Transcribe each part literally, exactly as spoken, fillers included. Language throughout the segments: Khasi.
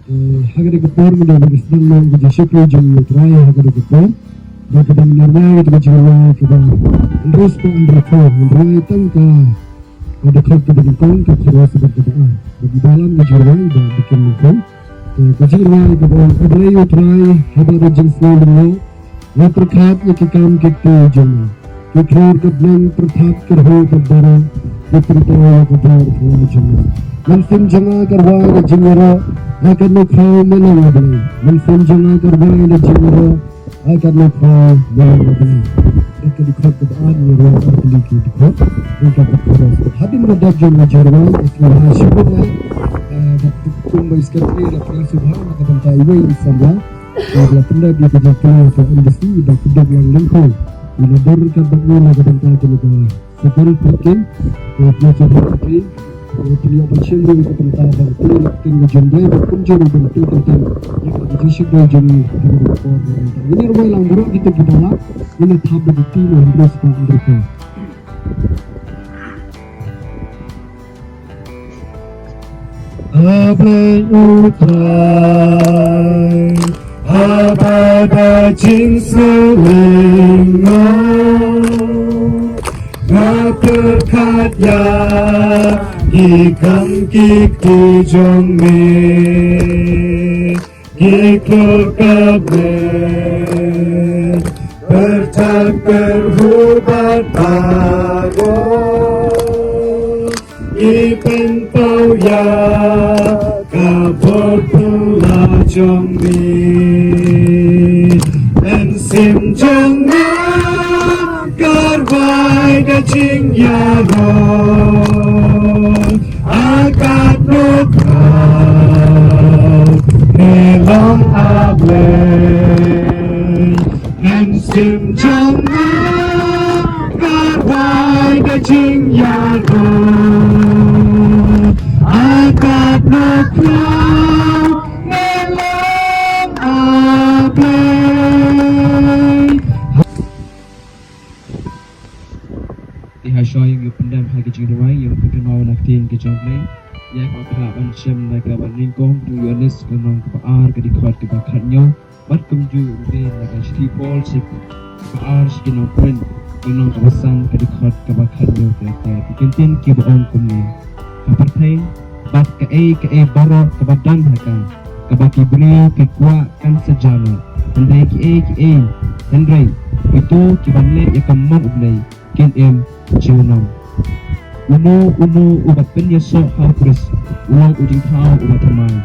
Eh, ha kane ka por ngi dei ban sdang noh ka jingshakri jong U Trai ha kane ka por. Bad ka dang ngi rwai kata ka jingrwai kaba hynriew spah hynriew phew, ngi rwai tang ka, ka dkhot kaba nyngkong, ka chorus bad kaba ar. Bad ngi ïalam ka jingrwai da Deacon Lyngkong. Eh, ka jingrwai kaba ong: A Blei U Trai, haba da jingsngew lyngngoh nga pyrkhat ïa ki kam ki kti jong me, ki khlur ka bneng pyrthat kyrhuh bad baroh ki pynpaw ïa ka bor phylla jong me. Mynsiem jong nga ka rwai da jingïaroh ha ka nongkhraw me long, A Blei. Mynsiem jong nga ka rwai da jingïaroh ha ka nongkhraw me long, A Blei. Ïa ka dkhot kaba ar ngi rwai ar tylli ki dkhot. Ïa ka dkhot. Hadien ba dep jong ka jingrwai, ngi la shim bynta, eh, da kumba i secretary la pynlong sngewbha na ka bynta iwei i samla. Ba la pyndep ïa ka jingpynlong ka M D C, ba ka dep lang lyngkong. Ïa la dur ka bad ngi na ka bynta jong ka Second Purking, eh, Future Secretary, eh, pynïoh ban shim ruh ïa ka bynta ban pynlong ka ktien ka jong Blei, ba kumjuh ruh ban pynkyntang ïa ka jingshakri jong ngi ha kane ka por. Ngin ïa rwai lang baroh kita kiba lah, ngin ïa thap da ka kti na hynriew spah hynriew phew. A Blei U Trai, haba da jingsngew lyngngoh nga pyrkhat ïa ki kam ki kti jong me, ki khlur ka bneng pyrthat kyrhuh bad baroh ki pynpaw ïa ka bor phylla jong me. Mynsiem jong nga ka rwai da jingïaroh ha ka nongkhraw me long, A Blei. Mynsiem jong nga ka rwai da jingïaroh ha ka nongkhraw me long, A Blei. Te ha shuwa ïa u pyndep ha ka jingrwai, ïa u pynkynmaw na ka ktien ka jong U Blei. Ïa kaba phah ban shem na kaba nyngkong, u Ïoannis ka lynnong kaba ar ka dkhot kaba khathynñiew. Bad kumjuh ruh na ka shithi Paul sha ki ba ar sha ki nong Korinth, lynnong kaba san ka dkhot kaba khathynñiew. Te ki kyntien kiba ong kumne: Ka pyrthei bad kaei kaei baroh kaba don ha ka, kaba ki briew ki kwah kan sa jah noh. Hynrei kiei kiei, hynrei kito kiba leh ïa ka mon U Blei kin im junom. Uno uno uba pynïasoh ha U Khrist u long u jingthaw uba thymmai.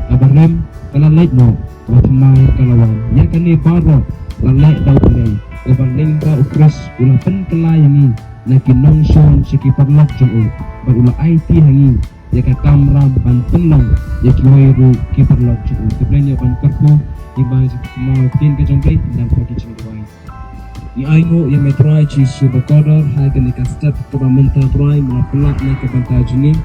Kaba rim ka la leit noh, kaba thymmai ka la wan. Ïa kane baroh la leh da U Blei, uba lyngba U Khrist u la pynkylla ïa ngi na ki nongshun sha ki paralok jong u, bad u la aiti ha ngi ïa ka kamram ban pynlong ïa kiwei ruh ki paralok jong u. Te pynban ïa ban kyrkhu, ïa ban kynmaw ktien ka jong U Blei, dang ha ki jingrwai. Ngi ainguh ïa me Trai Jisu bakordor, ha kane ka step kaba mynta Trai, me la pynlong na ka bynta jong ngi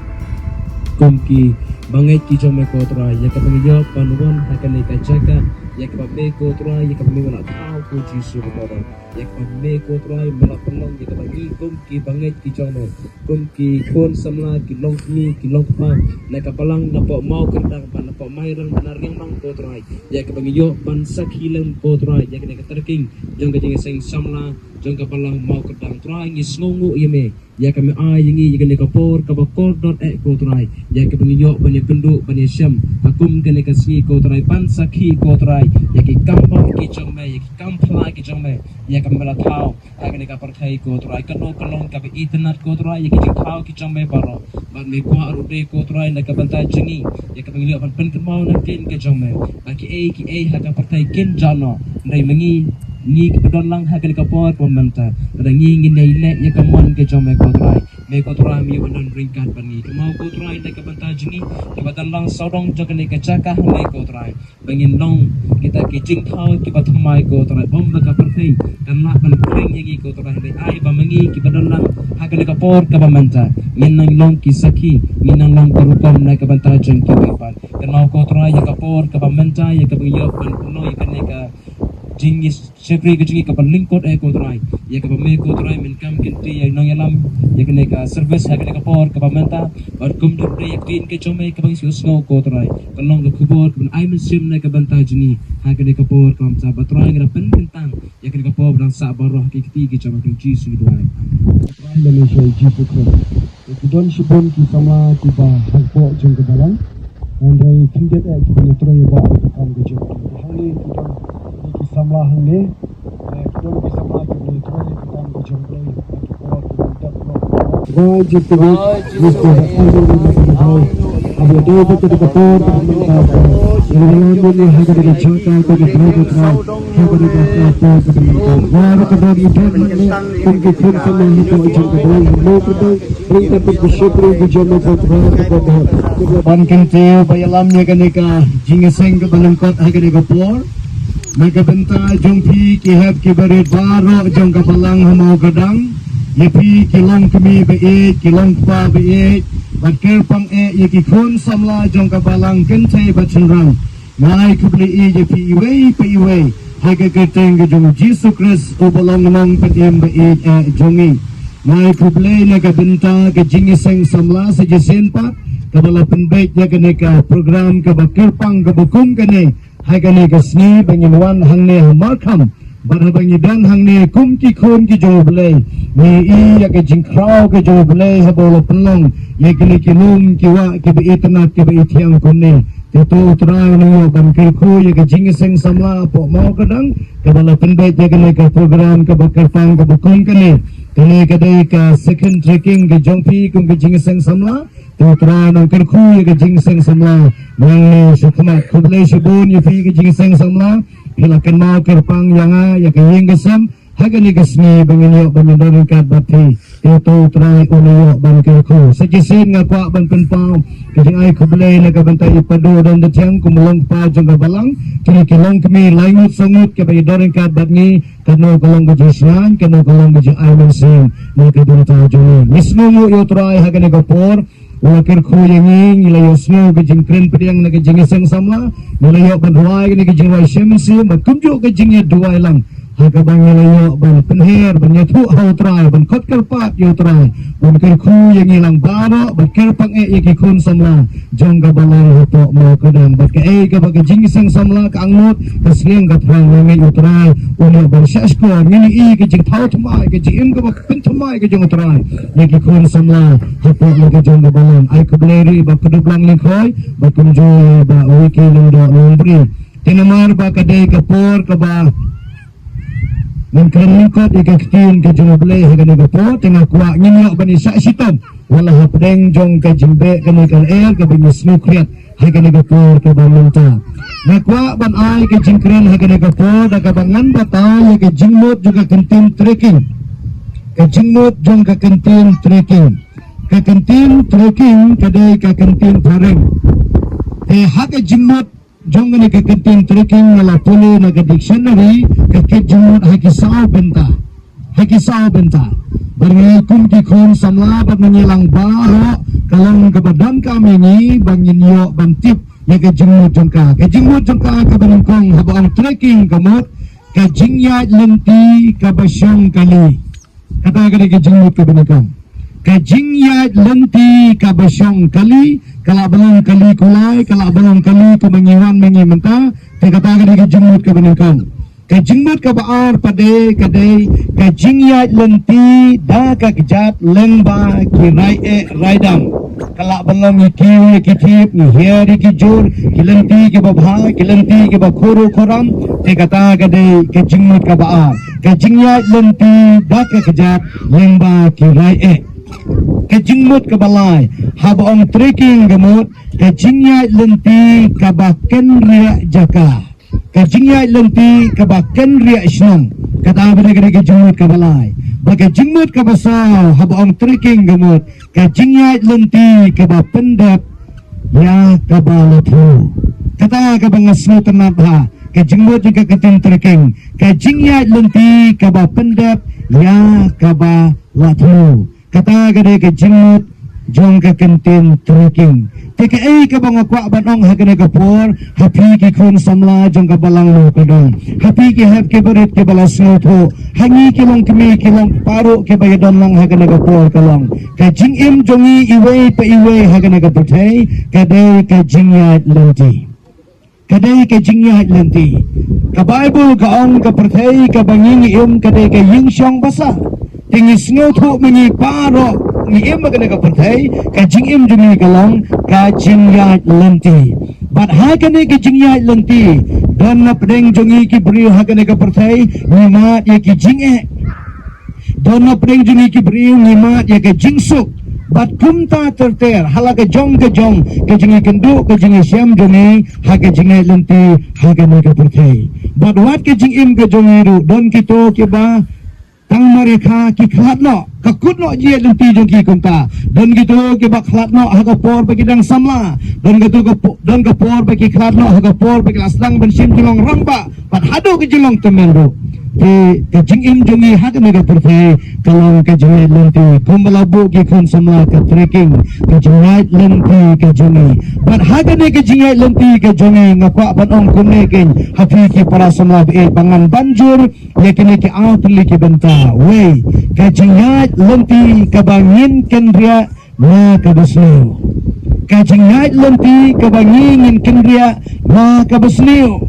kum ki bangeit ki jong me ko Trai. Ïa kaba ngi ïoh ban wan ha kane ka jaka, ïa kaba me ko Trai, ïa kaba me la thaw ko Jisu bakordor. Ïa kaba me ko Trai, me la pynlong ïa kaba ngi kum ki bangeit ki jong me, kum ki khun samla, ki longkmie, ki longkpa na ka balang napoh Mawkyrdang bad napoh Mairang bad na Riangmang ko Trai. Ïa kaba ngi ïoh ban sakhi lem ko Trai ïa kane ka tyrking jong ka jingïaseng samla jong ka balang Mawkyrdang. Trai, ngi sngewnguh ïa me ïa kaba me ai ïa ngi ïa kane ka por kaba kordor eh ko Trai, ïa kaba ngi ïoh ban ïakynduh ban ïashem ha kum kane ka sngi ko Trai, ban sakhi ko Trai ïa ki kam bha ki jong me, ïa ki kam phylla ki jong me, ïa kaba me la thaw ha kane ka pyrthei ko Trai. Kano ka long kaba itynnad ko Trai ïa ki jingthaw ki jong me baroh. Bad me kwah ruh de ko Trai na ka bynta jong ngi ïa kaba ngi ïoh ban pynkynmaw na ka ktien ka jong me, ba kiei kiei ha ka pyrthei kin jah noh, hynrei ma ngi, ngi kiba don lang ha kane ka por kaba mynta, lada ngi ngin ïai leh ïa ka mon ka jong me ko Trai, me ko Trai me ïoh ban don ryngkat bad ngi. Kynmaw ko Trai na ka bynta jong ngi kiba don lang sawdong jong kane ka jaka hangne ko Trai, ba ngin long kita ki jingthaw kiba thymmai ko Trai, ym ba ka pyrthei kan lah ban khring ïa ngi ko Trai. Hynrei ai ba ma ngi kiba don lang ha kane ka por kaba mynta ngin nang long ki sakhi, ngin nang long ka rukom na ka bynta jong kiwei pat. Kynmaw ko Trai ïa ka por kaba mynta, ïa kaba ngi ïoh ban pynlong ïa kane ka jingshakri ka jong ngi kaba lyngkot eh ko Trai. Ïa kaba me ko Trai men kam kynti ïa nongïalam ïa kane ka service ha kane ka por kaba mynta. Bad kum dei ïa ka ktien ka jong me kaba ngi sngewsih ko Trai. Kan long ka khubor kaba ai mynsiem na ka bynta jong ngi ha kane ka por kaba mynta ba Trai ngi da pynkyntang ïa kane ka por ba dang sah baroh ki kti ki jong ka Jisu ngi duwai. Trai lane sha Jisu Khrist. Ki don shibun ki samla kiba hapoh jong ka balang. Hynrei khyndiat eh kiba ngi trei ba ka kam ka jong. Hangne ki don ki samla hangne. Eh, ki don ki samla kiba ngi trei ka kam ka jong. Rai Jisu Khrist, Jisu Khrist, Aba dei ba ka dei ka por ka mynta. Ïa la ïa la ha ka dei ka jaka ka dei ka por ka dei ka por ka dei ka por. Rai ka dei ka por ka dei ka por ka dei ka por. Kum ki khun samla hapoh jong ka balang. Ban kyntiew ba ïalam ïa kane ka jingïaseng kaba lyngkot ha kane ka por. Na ka bynta jong phi ki hep ki barit baroh jong ka balang ha Mawkadang, ïa phi ki longkmie ba ïeit, ki longkpa ba ïeit, bad kyrpang eh ïa ki khun samla jong ka balang kynthei bad shynrang. Nga ai khublei ïa phi iwei pa iwei ha ka kyrteng ka jong Jisu Khrist uba long nongpynim ba ïeit eh jong ngi. Nga ai khublei na ka bynta ka jingïaseng samla sa shisien pat kaba la pynbeit ïa kane ka program kaba kyrpang kaba kum kane ha kane ka sngi ba ngin wan hangne ha Markham. Bad haba ngi don hangne kum ki khun ki jong U Blei, ngi ïohi ïa ka jingkhraw ka jong U Blei haba u la pynlong ïa kine ki lum ki wah kiba itynnad kiba ithiang kumne. Te to U Trai un ïoh ban kyrkhu ïa ka jingïaseng samla hapoh Mawkadang kaba la pynbeit ïa kane ka program kaba kyrpang kaba kum kane. Kane ka dei ka second trekking ka jong phi kum ka jingïaseng samla. Te U Trai un kyrkhu ïa ka jingïaseng samla nangne shakhmat. Khublei shibun ïa phi ka jingïaseng samla. Phi la kynmaw kyrpang ïa nga ïa ka ïing ka sem ha kane ka sngi ba ngin ïoh ban ïadon ryngkat bad phi. Te to U Trai un ïoh ban kyrkhu. Sa shisien nga kwah ban pynpaw ka jingai khublei na ka bynta i Padu Don Dathiang kum u longkpa jong ka balang. Kine ki longkmie lai ngut saw ngut kiba ïadon ryngkat bad ngi. Kano ka long ka jingshngaiñ, kano ka long ka jingai mynsiem na ka bynta jong ngi. Ngi sngewnguh ïa U Trai ha kane ka por. U la kyrkhu ïa ngi, ngi la ïohsngew ka jingkren pdiang na ka jingïaseng samla, ngi la ïoh ban rwai kane ka jingrwai shem mynsiem bad kumjuh ka jingïaduwai lang. Ha kaba ngi la ïoh ban pynher ban ïathuh ha U Trai, ban khot kyrpad ïa U Trai, ban kyrkhu ïa ngi lang baroh, ban kyrpang eh ïa ki khun samla jong ka balang hapoh Mawkadang. Bad kaei kaba ka jingïaseng samla ka angnud, ka sliang ka thrang, nga ngeit U Trai un ïoh ban shahshkor. Ngi ïohi ka jingthaw thymmai, ka jingim kaba pynthymmai ka jong U Trai ïa ki khun samla hapoh ka jong ka balang. Ai khublei ruh ïa Bah Kdup Lang Lyngkhoi bad kumjuh ïa Bah Wiki Lyngdoh Nongbri. Te namar ba ka dei ka por kaba ngan kren lyngkot ïa ka ktien ka jong U Blei ha kane ka por, te nga kwah ngin ïoh ban ïa shah shitom wat la hapdeng jong ka jingbeh kane ka lyer kaba ngi sngewkhriat ha kane ka por kaba mynta. Nga kwah ban ai ka jingkren ha kane ka por da kaba ngan batai ïa ka jingmut jong ka kyntien trekking. Ka jingmut jong ka kyntien trekking. Ka kyntien trekking ka dei ka kyntien phareng. Te ha ka jingmut jong kane ka kyntien trekking nga la pule na ka dictionary ka kit jingmut ha ki saw bynta. Ha ki saw bynta. Bad ngi kum ki khun samla bad ngi lang baroh ka long kaba donkam ïa ngi ba ngin ïoh ban tip ïa ka jingmut jong ka. Ka jingmut jong ka kaba nyngkong haba ong trekking ka mut ka jingïaid lynti kaba shong kali. Kata ka dei ka jingmut kaba nyngkong. Ka jingïaid lynti kaba shong kali, ka lah ban long kali kulai, ka lah ban long kali kumba ngi wan ma ngi mynta, te kata ka dei ka jingmut kaba nyngkong. Ka jingmut kaba ar pat de ka dei ka jingïaid lynti da ka kjat lyngba ki rai eh rai dam. Ka lah ban long ngi kiew ïa ki thiep, ngi hiar ïa ki jur, ki lynti kiba bha, ki lynti kiba khuru khuram, te kata ka dei ka jingmut kaba ar. Ka jingïaid lynti da ka kjat lyngba ki rai eh. Ka jingmut kaba lai, haba ong trekking ka mut ka jingïaid lynti kaba kynriah jaka. Ka jingïaid lynti kaba kynriah shnong. Kata ba dei ka dei ka jingmut kaba lai. Bad ka jingmut kaba saw haba ong trekking ka mut ka jingïaid lynti kaba pyndep ïa kaba la thmu. Kata kaba nga sngewtynnat bha ka jingmut jong ka kyntien trekking, ka jingïaid lynti kaba pyndep ïa kaba la thmu. Kata ka dei ka jingmut jong ka kyntien trekking. Te kaei kaba nga kwah ban ong ha kane ka por, ha phi ki khun samla jong ka Balang Mawkyrdong, ha phi ki hep ki barit kiba la sngewthuh, ha ngi ki longkmie ki long baroh kiba ïadon lang ha kane ka por ka long, ka jingim jong ngi iwei pa iwei ha kane ka pyrthei ka dei ka jingïaid lynti. Ka dei ka jingïaid lynti. Ka Baibl ka ong ka pyrthei kaba ngi ngi im ka dei ka ïing shong basa. Te ngi sngewthuh ma ngi baroh ngi im ha kane ka pyrthei, ka jingim jong ngi ka long ka jingïaid lynti. Bad ha kane ka jingïaid lynti, don na pdeng jong ngi ki briew ha kane ka pyrthei ngi mad ïa ki jingeh. Don na pdeng jong ngi ki briew ngi mad ïa ka jingsuk. Bad kumta ter ter ha la ka jong ka jong ka jingïakynduh ka jingïashem jong ngi ha ka jingïaid lynti ha kane ka pyrthei. Bad wat ka jingim ka jong ngi ruh don kito kiba tang mar ïa ka ki khlad noh, ka kut noh jingïaid lynti jong ki kumta. Don kito kiba khlad noh ha ka por ba ki dang samla. Don kito ka po-, don ka por ba ki khlad noh ha ka por ba ki la sdang ban shim jinglong rangbah bad haduh ka jinglong tymmen ruh. Te ka jingim jong ngi ha kane ka pyrthei ka long ka jingïaid lynti, kumba la buh ki khun samla, ka trekking, ka jingïaid lynti ka jong ngi. Bad ha kane ka jingïaid lynti ka jong ngi nga kwah ban ong kumne kein ha phi ki para samla ba ïeit, ba ngan ban jur ïa kine ki artylli ki bynta. Wei, ka jingïaid lynti kaba ngin kynriah na kaba sniew. Ka jingïaid lynti kaba ngi ngin kynriah na kaba sniew.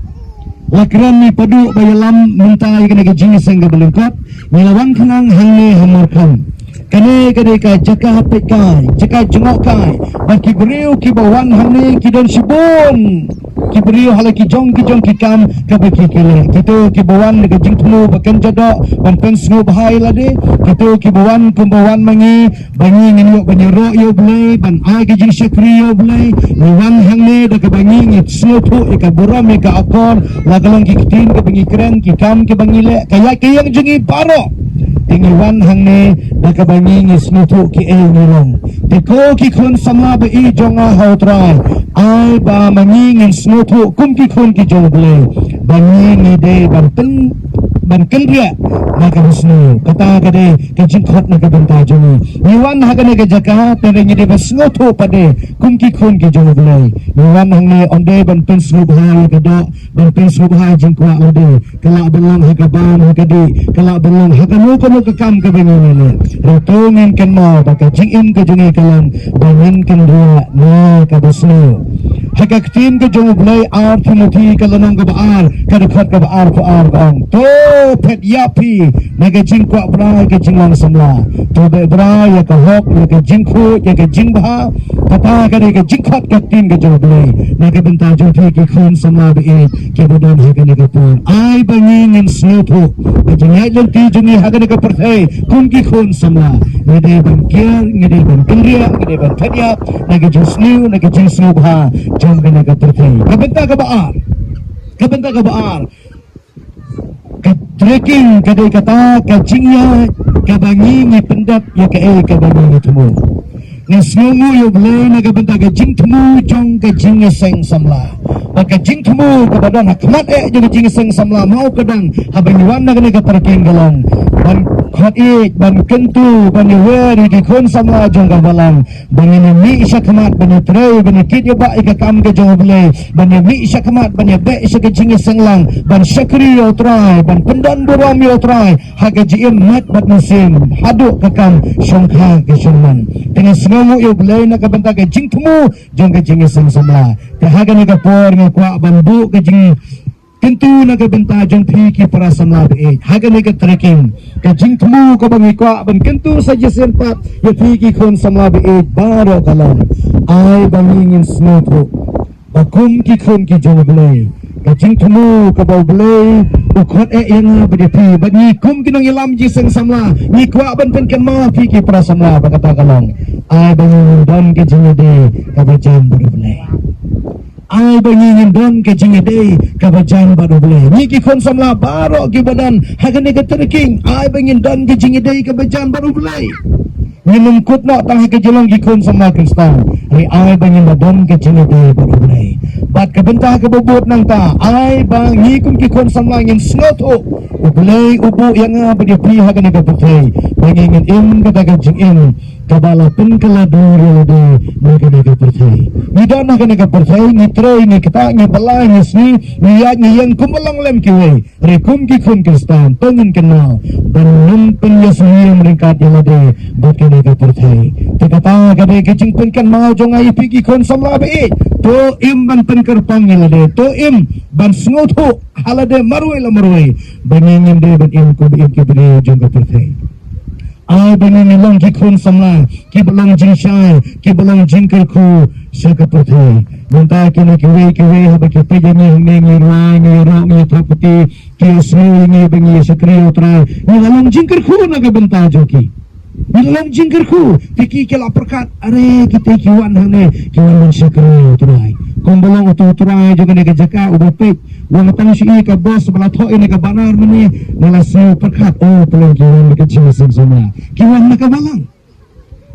La kren ni paduh ba ïalam mynta ïa kane ka jingïaseng kaba lyngkot, ngi la wan khnang hangne ha Markham. Kane ka dei ka jaka peitkai, jaka jngohkai. Bad ki briew kiba wan hangne ki don shibun ki briew ha la ki jong ki jong ki kam kaba ki ki leh. Kito kiba wan da ka jingthmu ba kynja doh ban pynsngewbha ïa lade. Kito kiba wan kumba wan ma ngi, ba ngi ngin ïoh ban ïaroh ïa U Blei, ban ai ka jingshakri ïa U Blei. Ngi wan hangne da kaba ngi ngi sngewthuh ïa ka burom ïa ka akor, la ka long ki ktien kaba ngi kren, ki kam kiba ngi leh, ka ïaid ka ïeng jong ngi baroh. Te ngi wan hangne da kaba ngi ngi sngewthuh kiei ngi long. Te ko ki khun samla ba ïeit jong nga ha U Trai, ai ba ma ngi ngin sngewthuh kum ki khun ki jong U Blei, ba ngi ngi dei ban pyn, ban kynriah na kaba sniew. Kata ka dei ka jingkhot na ka bynta jong ngi. Ngi wan ha kane ka jaka, te ngi dei ban sngewthuh pat de kum ki khun ki jong U Blei. Ngi wan hangne ym dei ban pynsngewbha ïa ka doh, ban pynsngewbha jingkwah lade. Ka lah ban long ha ka bam ha ka dih, ka lah ban long ha kano kano ka kam kaba ngi ngi leh. Hynrei to ngin kynmaw ba ka jingim ka jong ngi ka long ba ngin kynriah na kaba sniew. Ha ka ktien ka jong U Blei, ar Timothi ka lynnong kaba ar, ka dkhot kaba arphew ar ka ong, to phet ïap phi na ka jingkwah brai ka jinglong samla. To beh brai ïa ka hok, ïa ka jingkhuid, ïa ka jingbha. Kata ka dei ka jingkhot ka ktien ka jong U Blei na ka bynta jong phi ki khun samla ba ïeit kiba don ha kane ka por. Ai ba ngi ngin sngewthuh ba jingïaid lynti jong ngi ha kane ka pyrthei kum ki khun samla, ngi dei ban kiar, ngi dei ban kynriah, ngi dei ban phet ïap na ka jingsniew, na ka jingsngewbha jong kane ka pyrthei. Ka bynta kaba ar, ka bynta kaba ar, ka trekking ka dei kata ka jingïaid kaba ngi ngi pyndep ïa kaei kaba ngi ngi thmu. Nga sngewnguh ïa U Blei na ka bynta ka jingthmu jong ka jingïaseng samla. Ba ka jingthmu kaba don ha khmat eh jong ka jingïaseng samla, mo ka dang haba ngi wan na kane ka trekking ka long ban khot ïeit, ban kyntu, ban ïawer ïa ki khun samla jong ka balang. Ban ïa mih shakhmat, ban ïa trei, ban ïa kit ïa bah ïa ka kam ka jong U Blei. Ban ïa mih shakhmat, ban ïa beh sha ka jingïaseng lang, ban shakri ïa U Trai, ban pyndon burom ïa U Trai ha ka jingim met bad mynsiem, haduh ka kam shongkha ka shongman. Te nga sngewnguh ïa U Blei na ka bynta ka jingthmu jong ka jingïaseng samla. Te ha kane ka por nga kwah ban buh ka jing kyntu na ka bynta jong phi ki para samla ba ïeit ha kane ka trekking. Ka jingthmu kaba ngi kwah ban kyntu sa shisien pat ïa phi ki khun samla ba ïeit baroh ka long, ai ba ngi ngin sngewthuh ba kum ki khun ki jong U Blei, ka jingthmu kaba U Blei u khot eh ïa nga bad ïa phi, bad ngi kum ki nongïalam jingïaseng samla ngi kwah ban pynkynmaw phi ki para samla ba kata ka long, ai ba ngi ngin don ka jingïadei kaba jan bad U Blei. Ai ba ngi ngin don ka jingïadei kaba jan bad U Blei. Ngi ki khun samla baroh kiba don ha kane ka trekking, ai ba ngin don ka jingïadei kaba jan bad U Blei. Ngin ym kut noh tang ha ka jinglong ki khun samla Khristan, hynrei ai ba ngin da don ka jingïadei bad U Blei. Bad ka bynta kaba bud nangta, ai ba ngi kum ki khun samla ngin sngewthuh U Blei u buh ïa nga bad ïa phi ha kane ka pyrthei ba ngi ngin im kata ka jingim kaba la pynkylla dur ïa lade na kane ka pyrthei. Ngi don ha kane ka pyrthei, ngi trei, ngi ktah, ngi bylla, ngi sngi, ngi ïaid, ngi ïeng kumba long lem kiwei. Hynrei kum ki khun Khristan, to ngin kynmaw ban nym pynïasyriem ryngkat ïa lade bad kane ka pyrthei. Te kata ka dei ka jingpynkynmaw jong nga ïa phi ki khun samla ba ïeit. To im ban pynkyrpang ïa lade, to im ban sngewthuh ha lade marwei la marwei ba ngi ngim dei ban im kum im ki briew jong ka pyrthei. Ai ba ngi long ki khun samla kiba long jingshai, kiba long jingkyrkhu sha ka pyrthei. Mynta kine kiwei kiwei haba ki peit ïa ngi hangne, ngi rwai, ngi ïaroh, ngi ïathuh puthi, ki ïasngew ïa ngi ba ngi ïa shakri ïa U Trai. Ngi la long jingkyrkhu na ka bynta jong ki. Ngi la long jingkyrkhu. Te ki, ki la pyrkhat, are, kita ki wan hangne, ki wan ban shakri ïa U Trai. Kumba long uto u trai jong kane ka jaka uba peit, u wan tang shu i ka bos ba la thoh ïa kane ka banner mynne, nga la sngew pyrkhat, oh, pynlong ki wan na ka jingseng samla. Ki wan na ka balang.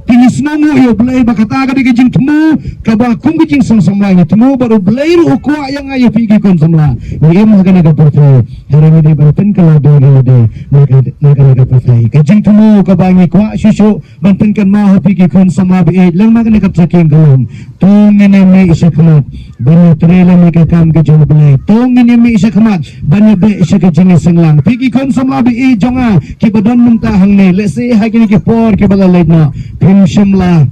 Te ngi sngewnguh ïa U Blei ba kata ka dei ka jingthmu kaba kum ka jingseng samla ngi thmu, bad U Blei ruh u kwah ïa nga ïa phi ki khun samla. Ngi im ha kane ka pyrthei, hynrei ngi dei ban pynkylla dur ïa lade na ka, na kane ka pyrthei. Ka jingthmu kaba ngi kwah shuh shuh ban pynkynmaw ha phi ki khun samla ba ïeit, lem na kane ka tracking ka long, to ngin ïa mih shakhmat ban ïatrei lem ïa ka kam ka jong U Blei. To ngin ïa mih shakhmat ban ïabeh sha ka jingïaseng lang. Phi ki khun samla ba ïeit jong nga kiba don mynta hangne, lehse ha kine ki por kiba la leit noh phim shym la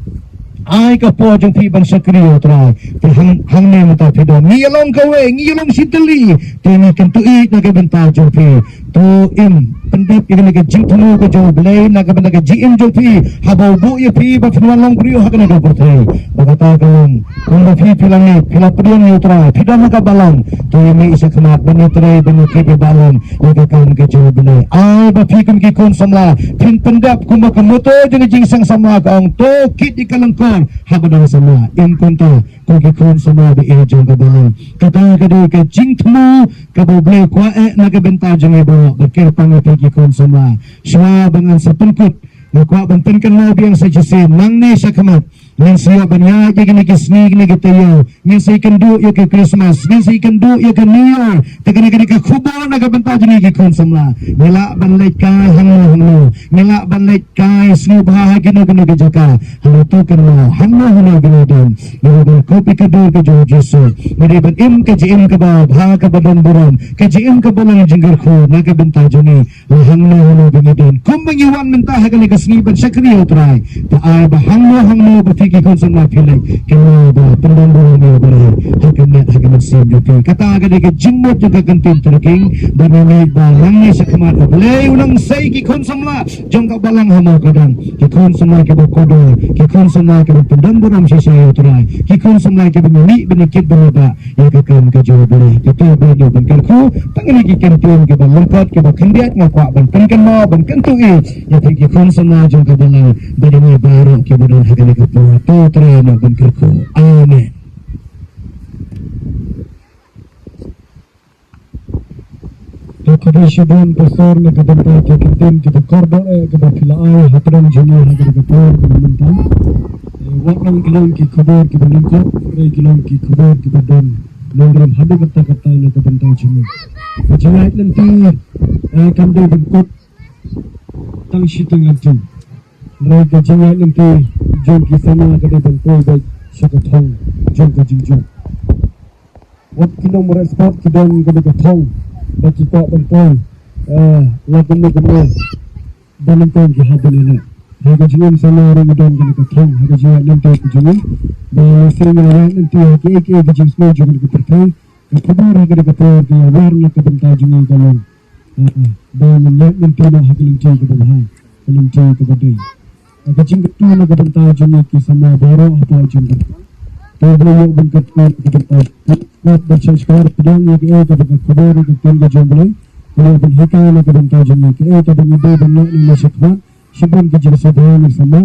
ai ka por jong phi ban shakri ïa U Trai. Te hang, hangne mynta phi don, ngi ïa long kawei, ngi ïa long shi tylli. Te ngi kyntu ïa na ka bynta jong phi. To im pyndep ïa kane ka jingthmu ka jong U Blei na ka bynta ka jingim jong phi, haba u buh ïa phi ba phin wan long briew ha kane ka pyrthei. Ba kata ka long, kumba phi, phi la ngeit, phi la pdiang ïa U Trai, phi don ha ka balang. To ïa mih shakhmat ban ïatrei, ban ïakit ïa balang ïa ka kam ka jong U Blei. Ai ba phi kum ki khun samla phin pyndep kumba ka motto jong ka jingseng samla ka ong, to kit ïa ka lyngkor ha ba dang samla. Im kumta, ko ki khun samla ba ïeit jong ka balang. Kata ka dei ka jingthmu kaba U Blei u kwah eh na ka bynta jong ngi baroh. Bad kyrpang ïa phi ki khun samla, shuwa ba ngan sa pynkut, nga kwah ban pynkynmaw biang sa shisien, nangne shakhmat ngin sa ïoh ban ïaid ïa kine ki sngi, kine ki taïew, ngin sa ïakynduh ïa ka Christmas, ngin sa ïakynduh ïa ka New Year. Te kane ka dei ka khubor na ka bynta jong ngi ki khun samla. Ngi lah ban leit kai hangno hangno, ngi lah ban leit kai sngewbha ha kino kino ki jaka. Hynrei to kynmaw, hangno hangno ba ngi don, ngi dei ban kup ïa ka dur ka jong U Jisu. Ngi dei ban im ka jingim kaba bha, kaba don burom, ka jingim kaba long jingkyrkhu na ka bynta jong ngi. Hangno hangno ba ngi don, kumba ngi wan mynta ha kane ka sngi ban shakri ïa U Trai, te ai ba hangno hangno ba phi ki khun samla phi leit, kynmaw ba pyndon burom ïa U Blei ha ka met ha ka mynsiem jong phi. Kata ka dei ka jingmut jong ka ktien tyrking, ba ngi ngeit ba nangne shakhmat U Blei un nang sei ki khun samla jong ka balang ha Mawkadang, ki khun samla kiba kordor, ki khun samla kiba pyndon burom shisha ïa U Trai, ki khun samla kiba ngi mih ban ïakit ban ïabah ïa ka kam ka jong U Blei. Te to ba ngi ban kyrkhu, tang ïa ki kyntien kiba lyngkot, kiba khyndiat, nga kwah ban pynkynmaw, ban kyntu ïa phi ki khun samla jong ka balang, bad ïa ngi baroh kiba don ha kane ka por. To Trai, ngi ban kyrkhu. Amen. To khublei shibun Pastor na ka bynta ki kyntien kiba kordor eh kiba phi la ai ha pdeng jong ngi ha kane ka por kaba mynta. Eh, wat nang ki long ki khubor kiba lyngkot, hynrei ki long ki khubor kiba don nongrim haduh katta katta na ka bynta jong ngi. Ka jingïaid lynti, eh, kam dei ban kut tang shi tyngkhuh lynti. Hynrei ka jingïaid lynti jong ki samla ka dei ban poi beit sha ka thong jong ka jingjop. Wat ki nongmrad sport ki don kane ka thong ba ki kwah ban poi, eh, la kumno kumno, ba nyngkong ki hap ban ïaleh. Ha ka jingim samla ruh ngi don kane ka thong ha ka jingïaid lynti ka jong ngi. Ba lehse ngi la ïaid lynti ha kiei kiei ki jingsngew jong kane ka pyrthei, ka khubor ha kane ka por ka ïawar na ka bynta jong ngi ka long, eh, ba ngin ïaid lynti noh ha ka lynti kaba bha, ka lynti kaba dei. Ka jingkyntu na ka bynta jong ngi ki samla baroh hapoh jong ka. To ba ïoh ban kyntu na ka bynta. Wat ba shah shkor pdiang ïa kaei kaba ka khubor ka ktien ka jong U Blei. Ba ïoh ban hikai na ka bynta jong ngi kaei kaba ngi dei ban leh na ka shakhmat. Shibun ki jingsngewbha ngi samla.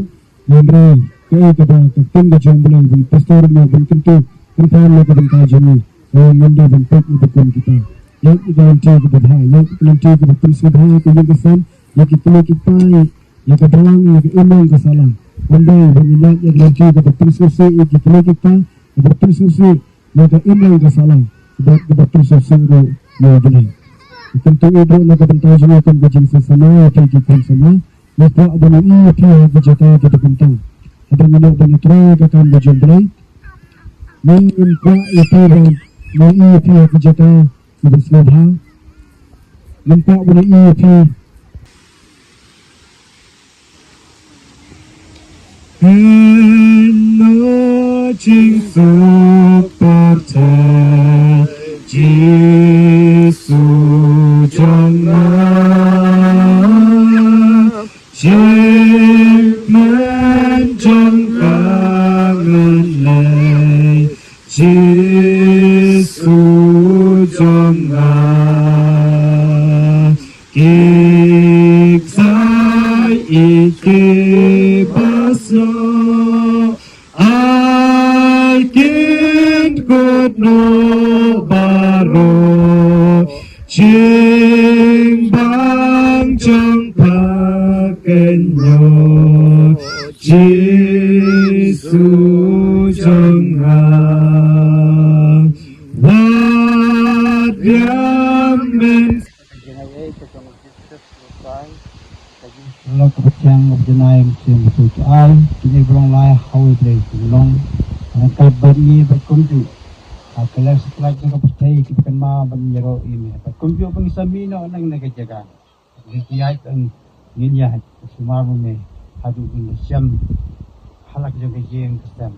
Hynrei kaei kaba ka ktien ka jong U Blei, ba i pastor u ïoh ban kyntu kynpham na ka bynta jong ngi. Ba ngin dei ban peit ïa ba kum kita. Ïa ka lynti kaba bha, ïa ka lynti kaba pynsngewbha ïa ka ïing ka sem, ïa ki kmie ki kpa, ïa ka balang, ïa ka imlang ka sahlang. Ym dei ba ngin ïaid ïa ka lynti kaba pynsngewsih ïa ki kmie ki kpa, kaba pynsngewsih ïa ka imlang ka sahlang, bad kaba pynsngewsih ruh ïa U Blei. Kyntu ïa ruh na ka bynta jong ngi kum ka jingsngewsih ïa phi ki khun samla. Ngi kwah ban ïohi ïa phi ha ki jaka kiba kyntang. Haba ngi ïoh ban ïathuh ïa ka kam ka jong U Blei, ngim kwah ïa phi ban ïohi ïa phi ha ka jaka kaba sngewbha. Ngim kwah ban ïohi ïa phi. Hynno jingsuk pyrthei Jisu jong nga. Jingmut jong ka ngan leh Jisu jong nga. Ki ksai ïeit kiba snoh, ai kin kut noh baroh. Jingbang jong pha kan ïoh Jisu jong nga. Wat riam men. Lok ka pyrshang ka pyrshang ai mynsiem mynsiem ai kine ba long lai ha U Blei ki long. Ryngkat bad ngi bad kumjuh ha ka leh satlak jong ka pyrthei kiba kynmaw ban ïaroh ïa me bad kumjuh ba ngi sa mih noh na kane ka jaka. Ngi ïaid, ngin ïaid sumar ma me haduh ngin da shem ha la ka jong ka ïing ka sem.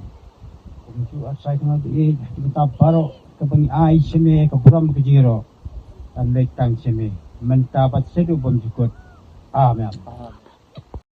Kumjuh A Trai Kynrad ba ïeit, ha ki bynta baroh kaba ngi ai sha me ka burom ka jingïaroh, kan leit tang sha me mynta bad shaduh bymjukut. Amen.